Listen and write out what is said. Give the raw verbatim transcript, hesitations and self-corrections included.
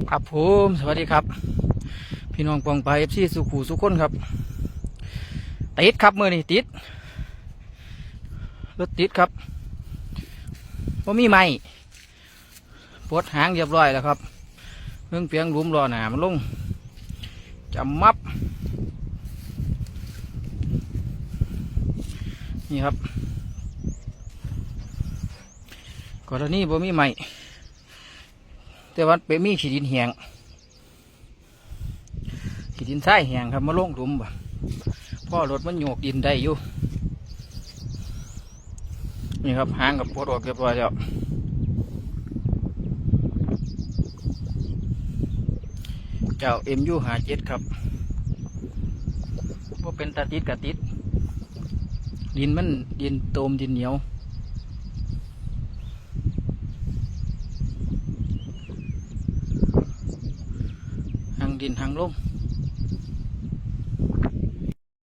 ครับผมสวัสดีครับ พี่น้องปองปายเอฟซีสุขูสุคนครับ ติดครับมื้อนี้ติด รถติดครับบ่มีไม้ปลดหางเรียบร้อยแล้วครับเพิ่งเปียงหลุมล้อหน้ามันลงจำมับ นี่ครับ กรณีบ่มีไม้แต่ว่าไปมีขี้ดินแห้งขี้ดินทรายแห้งครับมาลงหลุมบ่พ่อรถมันโยกดินได้อยู่นี่ครับหางกับปลดออกเรียบร้อยแล้วเจ้าเอ็มยูห้าเจ็ดครับว่าเป็นตาติดกะติด ดินมันดินโตมดินเหนียวหางดินหางลง